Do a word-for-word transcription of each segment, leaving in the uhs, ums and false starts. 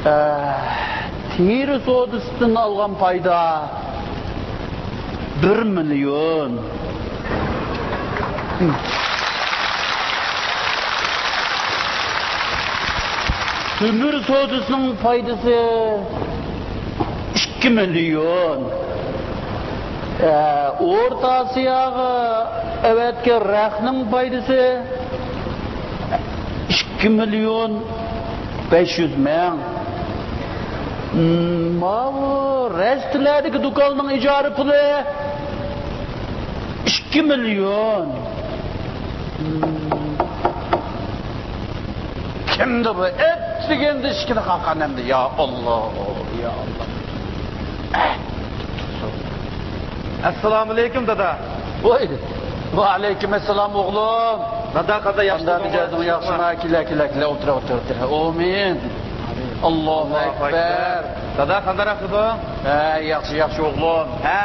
ئە، تېرە سودىسىدىن ئالغان پايدا بىر مىليون. تۆمۈر سودىسىنىڭ پايدىسى ئىككى مىليون. ئە، ئورتا ئاسىياغا ئەۋەتكەن رەختنىڭ پايدىسى ئىككى مىليون بەش يۈز مىڭ. مم، ماۋۇ رەستىلەردىكى دۇكاننىڭ ئىجارە پۇلى ئىككى مىليون. مم. كىمدۇ بۇ؟ ئەتىگەندە ئىشىكنى قاققان ئەمدى. يا ئاللا، يا ئاللا. ئەسسالامۇئەلەيكۇم، دادا. ۋوي. ۋەئەلەيكۇم ئەسسالام، ئوغلۇم. دادا، قانداق، ياخشىمۇ؟ مىجەزىڭ ياخشىمۇ؟ كېلە، كېلە، كېلە، ئولتۇر، ئولتۇر، ئولتۇر. ئامىن. ئاللاھۇ ئەكبەر. دادا، قانداق ئەھۋال؟ ھە، ياخشى، ياخشى، ئوغلۇم. ھە.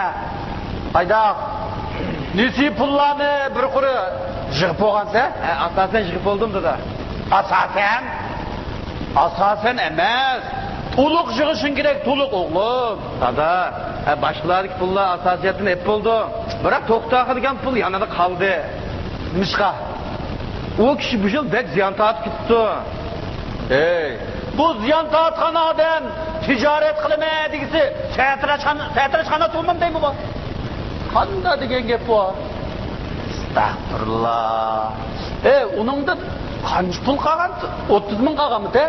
قانداق؟ نېسى پۇللارنى بىر قۇر يىغىپ بولغانسەن؟ ھە، ئاساسەن يىغىپ بولدۇم، دادا. ئاساسەن؟ ئاساسەن ئەمەس. تولۇق يىغىشىڭ كېرەك، تولۇق، ئوغلۇم. دادا، ھە، باشقىلاردىكى پۇللار ئاساسىيەتتىن ئېلىپ بولدۇم. بىراق توختاغا دېگەن پۇل يەنىلا قالدى. نېمىشقا؟ ئۇ كىشى بۇ يىل بەك زىيان تارتىپ كېتىپتۇ. ئەي، بۇ زىيان تارتقان ئادەم تىجارەت قىلىمەن دېگۈسى سەتىراچخانا، سەتىراچخانا تۇرمام دەيمۇ بۇ؟ قانداق دېگەن گەپ بۇ؟ ئەستەغپۇرۇللا. ئەي، ئۇنىڭدا قانچە پۇل قالغان؟ ئوتتۇز مىڭ قالغانمىدى؟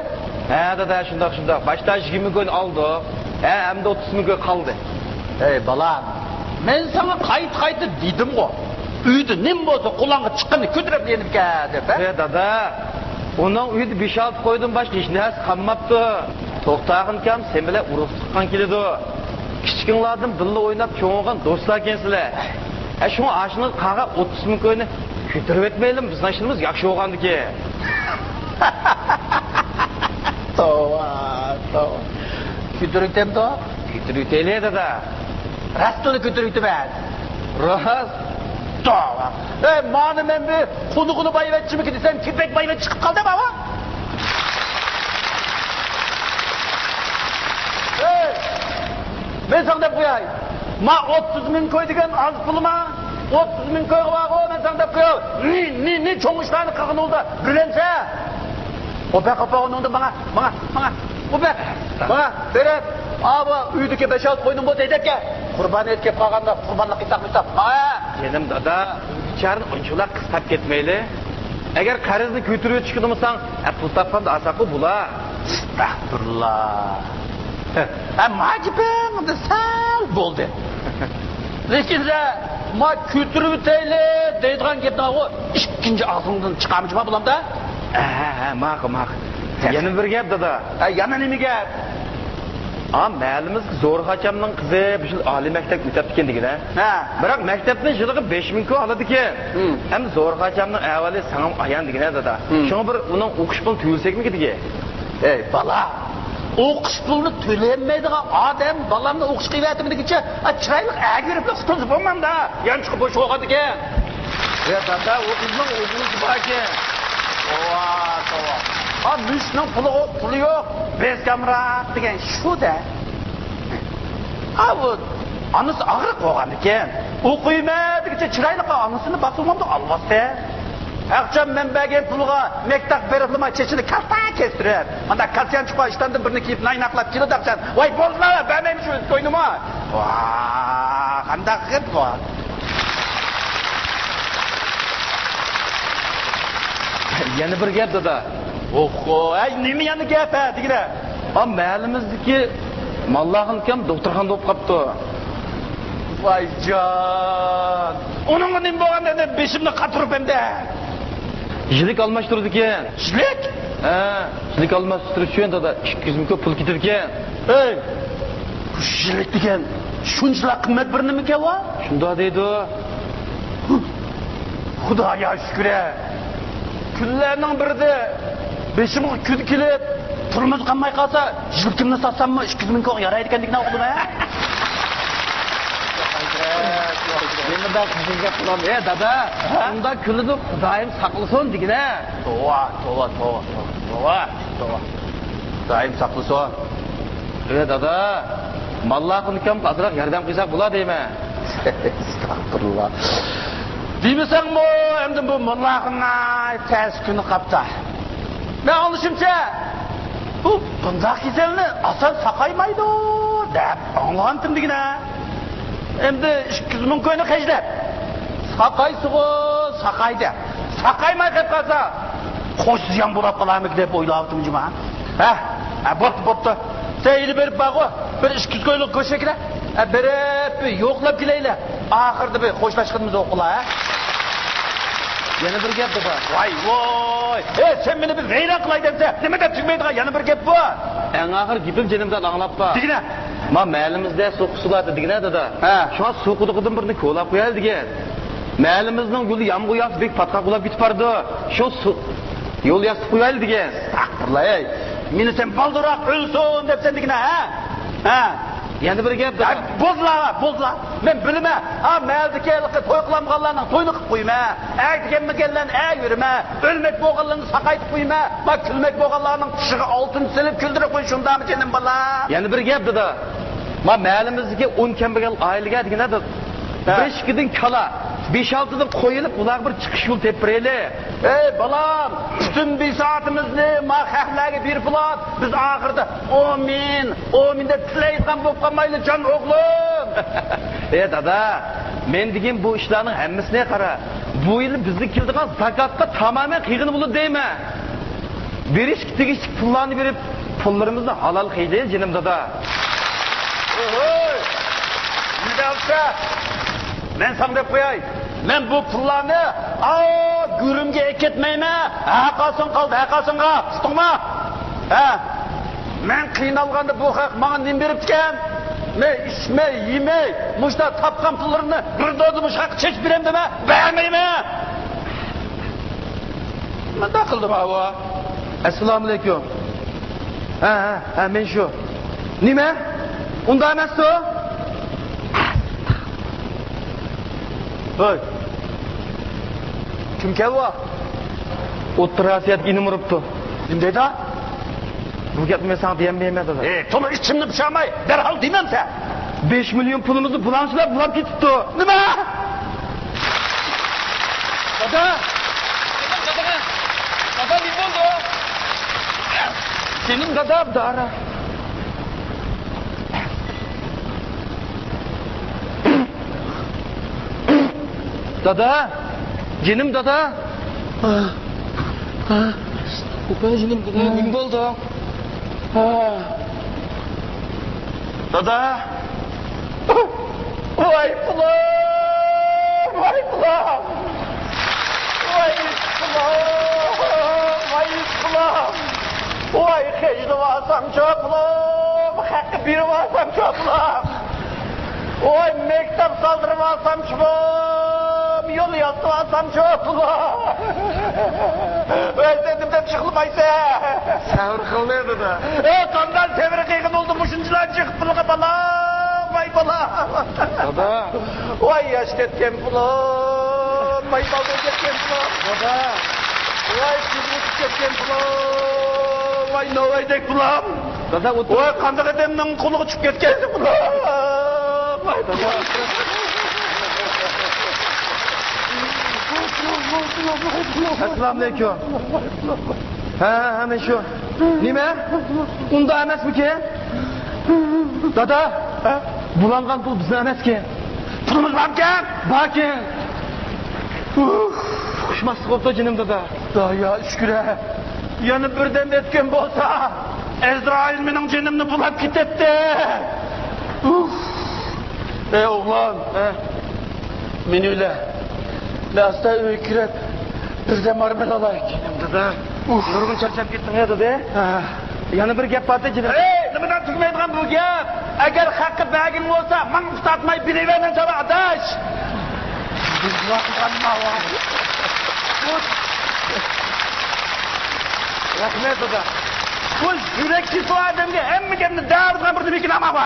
ھە، دادا، شۇنداق، شۇنداق. باشتا يىگىرمە مىڭ كوينى ئالدۇق. ھە، ئەمدى ئوتتۇز مىڭ كوي قالدى. ئەي، بالام، مەن ساڭا قايتا-قايتا دېدىمغۇ، ئۆيدە نېمە بولسا قولۇڭغا چىققىنىنى كۆتۈرۈپ يېنىپ كەل دەپ، ھە؟ ھە، دادا، ئۇنىڭ ئۆيىدە بەش-ئالتە قويدىن باشقا ھېچ نەرسە قالماپتۇ. توختاغىن ئاكام سەن بىلەن ئۇرۇقلۇق تۇغقان كېلىدۇ. كىچىكىڭلاردىن بىللە ئويناپ چوڭ بولغان دوستلاركەنسىلەر. ھە، شۇڭا ئاشۇنىڭ قالغان ئوتتۇز مىڭ كوينى كۆتۈرۈۋەتمەيلىمۇ، بىزنىڭ ئىشلىرىمىز ياخشى بولغاندىكىن. توۋا، توۋا. كۆتۈرۈۋېتەمدۇ؟ كۆتۈرۈۋېتەيلى، دادا. راستلا كۆتۈرۈۋېتىمەن. راست؟ توۋا. ئەي، مانا مەن بىر قونىقىنى بايىۋەتچىمىكىن دېسەم، كېپەك بايىۋەت چىقىپ قالدى ماۋۇ. ئەي، مەن ساڭا دەپ قوياي. ما ئوتتۇز مىڭ كوي دېگەن ئاز پۇلما؟ ئوتتۇز مىڭ كويغا بارغۇ، مەن ساڭا دەپ قوياي. نى، نى، نى چوڭ ئىشلارنى قىلغىنىڭدا بىرلەنسە. ئوپە قاپاغۇنۇڭدا ماڭا، ماڭا، ماڭا. ئوپە، ماڭا، بېرىپ. ئاۋۇ ئۆيدىكى بەش-ئالتە قوينۇڭ بولسا ھەيدەپ كەل. قۇربان ھېيت كەپ قالغاندا قۇربانلىق قىلساق مۇساق. ماڭا. جېنىم دادا، بىچارىنى ئۇنچىۋالا قىستاپ كەتمەيلى. ئەگەر قەرزنى كۆتۈرۈۋېتىشكە ئۇنىمىساڭ، ئە، پۇل تاپقاندا ئالساقمۇ بولا. ئەستەغپۇرۇللا. ھە، ما گېپىڭ ئەمدى سەل بولدى. لېكىن، ما كۆتۈرۈۋېتەيلى دەيدىغان گەپنى ئىككىنچى ئاغزىڭدىن چىقارمىچۇ ما بولامدا؟ ھە، ھە، ھە، ماقۇل، ماقۇل. يەنە بىر گەپ، دادا. ھە، يەنە نېمە گەپ؟ ھا، مەھەللىمىزدىكى زورخاچامنىڭ قىزى بۇ يىل ئالىي مەكتەپكە ئۆتەپتىكەن دېگىنە. ھە. بىراق مەكتەپنىڭ يىلىغا بەش مىڭ كوي ئالىدىكەن. ھىم. ئەمدى زورخاچامنىڭ ئەھۋالى ساڭىمۇ ئايان دېگىنە، دادا. ھىم. شۇڭا بىر ئۇنىڭ ئوقۇش پۇلىنى تۆلىسەكمىكىن دېگەن. ئەي، بالا، ئوقۇش پۇلىنى تۆلىيەلمەيدىغان ئادەم بالامنى ئوقۇشقا ئەۋەتمىگىچە، ئا، چىرايلىق ئەگە يۈرۈپلا قۇتۇلسا بولمامدا، يانچۇقى بوش بولغاندىكىن. يا دادا، ئۇ قىزنىڭ ئوبوزى باركەن. توۋا، توۋا. ھا، مۈشۈكنىڭ پۇلى، پۇلى يوق، بېزكامرات دېگەن شۇ-دە. ھا، ئۇ ئانىسى ئاغرىق بولغاندىكىن، ئوقۇيمەن دېگۈچە چىرايلىق ئانىسىنى باسىۋالمامدۇ ئالۋاستى. ئاخشام مەن بەرگەن پۇلغا مەكتەپ بېرىپلا چېچىنى كالتا كەستۈرۈپ، ئانداق كاسيانچۇققا ئىشتاندىن بىرنى كىيىپ نايناقلاپ كېلىدۇ ئاخشام. ۋاي، بولدىلا، بەرمەيمەن شۇ كوينىمۇ. ۋا، قانداق گەپ بۇ؟ يەنە بىر گەپ، دادا. ئوخو، ئەي، نېمە يەنە گەپ، ھە، دېگىنە؟ ھا، مەھەللىمىزدىكى ماللاخان ئاكام دوختۇرخانىدا بولۇپ قاپتۇ. ۋايجان، ئۇنىڭغا نېمە بولغان ئەمدى بېشىمنى قاتۇرۇپ ئەمدى؟ يىلىك ئالماشتۇرىدىكەن. يىلىك؟ ھە، يىلىك ئالماشتۇرۇش ئۈچۈن، دادا، ئىككى يۈز مىڭ كوي پۇل كېتىدىكەن. ئەي، بۇ يىلىك دېگەن شۇنچىلا قىممەت بىر نېمىكەن ۋا؟ شۇنداق دەيدۇ. خۇدايا شۈكرى. كۈنلەرنىڭ بىرىدە بېشىمغا كۈن كېلىپ، تۇرمۇش قالماي قالسا، يىلكىمنى ساتساممۇ ئىككى يۈز مىڭ كويغا يارايدىكەن دېگىنە ئوغلۇم، ھە؟ نېمىنداق قىزىل گەپ قىلام؟ ئە، دادا، ھە؟ ئۇنداق كۈلىدۇ، خۇدايىم ساقلىسۇن دېگىنە. توۋا، توۋا، توۋا، توۋا، توۋا، توۋا. خۇدايىم ساقلىسۇن. ئە، دادا، ماللاخۇن ئاكامغا ئازراق ياردەم قىلساق بولا دەيمەن. ئەستەغپۇرۇللا. دېمىسەڭمۇ، ئەمدى بۇ ماللاخۇننىڭ تەس كۈنى قاپتۇ. مەن ئاڭلىشىمچە، بۇ بۇنداق كېسەلنى ئاسان ساقايمايدۇ دەپ ئاڭلىغانتىم دېگىنە. ئەمدى ئىككى يۈز مىڭ كوينى خەجلەپ، ساقايسىغۇ، ساقايدى. ساقايماي قېلىپ قالسا، قوش زىيان بولاپ قالارمىكىن دەپ ئويلاۋاتىمەن جۇما. ھە؟ ھە، بوپتۇ، بوپتۇ. سەن ئېلىپ بېرىپ بارغۇ، بىر ئىككى يۈز كويلۇق گۆش ئەكىلە. ھە، بېرىپ بىر يوقلاپ كېلەيلى. ئاخىرىدا بىر خوشلاشقىنىمىز ئوقۇلا، ھە؟ يەنە بىر گەپ، دادا. ۋاي، ۋاي. ئەي، سەن مېنى بىر ۋەيران قىلاي دەمسەن، نېمە دەپ تۈگىمەيدىغان يەنە بىر گەپ بار. ئەڭ ئاخىر گېپىم جېنىمدا ئاڭلاپ بار. دېگىنە. ما مەھەللىمىزدە سۇ قۇسۇلاردى دېگىنە، دادا. ھە. شۇڭا سۇ قۇدۇقىدىن بىرنى كولاپ قويايلى دېگەن. مەھەللىمىزنىڭ گۈلى يامغۇر ياغسا بەك پاتقاق بولاپ كېتىپ بارىدۇ. شۇ سۇ، يول ياسىتىپ قويايلى دېگەن. ئەستەغپۇرۇللا، ئەي. مېنى سەن بالدۇرراق ئۆلسۇن دەپسەن دېگىنە، ھە؟ ھە. يەنە بىر گەپ، ھە، دادا. بولدىلا، بولدىلا. مەن بىلىمەن. ھا، مەھەللىدىكى ھېلىقى توي قىلالمىغانلارنىڭ تويىنى قىلىپ قويىمەن. ئەگىگەنمىگەنلەرنى ئەگىۋېرىمەن. ئۆلمەك بولغانلارنى ساقايتىپ قويىمەن. ما كۈلمەك بولغانلارنىڭ قېشىغا ئالتۇن سېلىپ كۈلدۈرۈپ قوي، شۇنداقمۇ جېنىم بالا؟ يەنە بىر گەپ، دادا. ما مەھەللىمىزدىكى ئون كەمبەغەل ئائىلىگە دېگىنە، دادا. ھە. بىر ئىككىدىن كالا، بەش ئالتىدىن قوي ئېلىپ، ئۇلارغا بىر چىقىش يولى تېپىپ بېرەيلى. ئەي بالام، پۈتۈن بىساتىمىزنى ما خەقلەرگە بېرىپ بولۇپ، بىز ئاخىرىدا ئومىن، ئومىن دەپ تىلەيدىغان بولۇپ قالمايلى، جان ئوغلۇم. ئەي دادا، مەن دېگەن بۇ ئىشلارنىڭ ھەممىسىنى قارا. بۇ يىل بىزگە كېلىدىغان زاكاتقا تامامەن قىلغىلى بولىدۇ دەيمەن. بېرىشكە تېگىشلىك پۇللارنى بېرىپ، پۇللىرىمىزنى ھالال قىلىلى، جېنىم دادا. ھوي! نېمە دەۋاتسا؟ مەن ساڭا دەپ قوياي. مەن بۇ پۇللارنى، ئاۋۇ گۈرۈمگە ئەكەتمەيمەن. ھەققاسىڭ قالدى، ھەققاسىڭغا. ئۇقتۇڭما؟ ھە. مەن قىينالغاندا بۇ خەق ماڭا نېمە بېرىپتىكەن؟ مەن ئىچمەي، يېمەي، مۇشۇنداق تاپقان پۇللىرىمنى بىر دوزا مۇشۇ خەققە چېچىپ بېرەمدىمەن؟ بەرمەيمەن. مۇنداق قىلدىم، ئاۋۇ. ئەسسالامۇئەلەيكۇم. ھە، ھە، ھە، مەن شۇ. نېمە؟ ئۇنداق ئەمەستۇ؟ ھەي. كىمكەن ئۇ؟ ئوتتۇرا ئاسىيادىكى ئىنىم ئۇرۇپتۇ. نېمە دەيدۇ؟ بۇ گەپنى مەن ساڭا دېيەلمەيمەن، دادا. ئەي، تولا ئىچىمنى پۇشاماي، دەرھال دېمەمسەن. بەش مىليون پۇلىمىزنى بۇلاڭچىلار بۇلاپ كېتىپتۇ. نېمە؟ دادا! دادا! دادا، نېمە بولدى؟ جېنىم دادا، دارا. دادا! جېنىم دادا! ئاپا، جېنىم دادا، نېمە بولدى؟ دادا! ۋاي پۇلۇم! ۋاي پۇلۇم! ۋاي پۇلۇم! ۋاي پۇلۇم! ۋاي خەجلىۋالسامچۇ پۇلۇم! خەققە بېرىۋالسامچۇ پۇلۇم! ۋاي مەكتەپ سالدۇرۇۋالسامچۇ پۇلۇم! يول ياسىتىۋالسامچۇ پۇلۇم! ۋەي سەن نېمە دەپ يىغلىمايسەن؟ سەۋر قىلدى دادا. ئەي قانداق سەۋر قىلغىن بولدى مۇشۇنچىلا جىق پۇلغا بالا، ۋاي بالا. دادا. ۋاي ياش كەتكەن پۇلۇم، ۋاي بالدۇر كەتكەن پۇلۇم. دادا. ۋاي تېز ئۆتۈپ كەتكەن پۇلۇم، ۋاي نوۋايدەك پۇلۇم. دادا، ئولتۇر. ۋاي قانداق ئادەمنىڭ قولىغا چۈشۈپ كەتكەن پۇلۇم، ۋاي دادا. ئەسسالامۇئەلەيكۇم. ھە، ھە، ھە، مەن شۇ. نېمە؟ ئۇنداق ئەمەسمىكىن؟ دادا، ھە؟ بۇلانغان پۇل بىزنىڭ ئەمەسكەن. پۇلىمىز بارمىكەن؟ باركەن. ئۇھ، ئۇقۇشماسلىق بوپتۇ جېنىم دادا. خۇدايا شۈكۈر ھە. يەنە بىردەم ئۆتكەن بولسا، ئەزرائىل مېنىڭ جېنىمنى بۇلاپ كېتەتتى. ئۇھ. ئەي ئوغلۇم، ھە؟ مېنى ئۆيلە. مەن ئاستا ئۆيگە كىرىپ، بىردەم ئارام ئالاي. جېنىم دادا. ئۇھ. نۇرغۇن چارچاپ كەتتىڭ يا، دادا. ھە. يەنە بىر گەپ بار جېنىم. ھەي، نېمىدە تۈگىمەيدىغان بۇ گەپ؟ ئەگەر خەققە بەرگىن بولسا، ماڭا ئۇستاتماي بېرىۋەرمەن ساڭا، ئاداش. رەھمەت، دادا. بۇ يۈرەك كېسىلى ئادەمگە ھەممە گەپنى دەۋېتىدىغان بىر نېمە ئىكەن ئاما.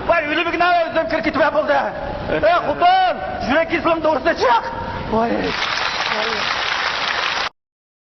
ۋاي، ئۆلۈمگە نەۋە ئۆزۈم كىرىپ كېتىپ بولدى. ئە، خوتۇن، يۈرەك كېسىلىڭ توغرىسىدا چىق. ۋاي.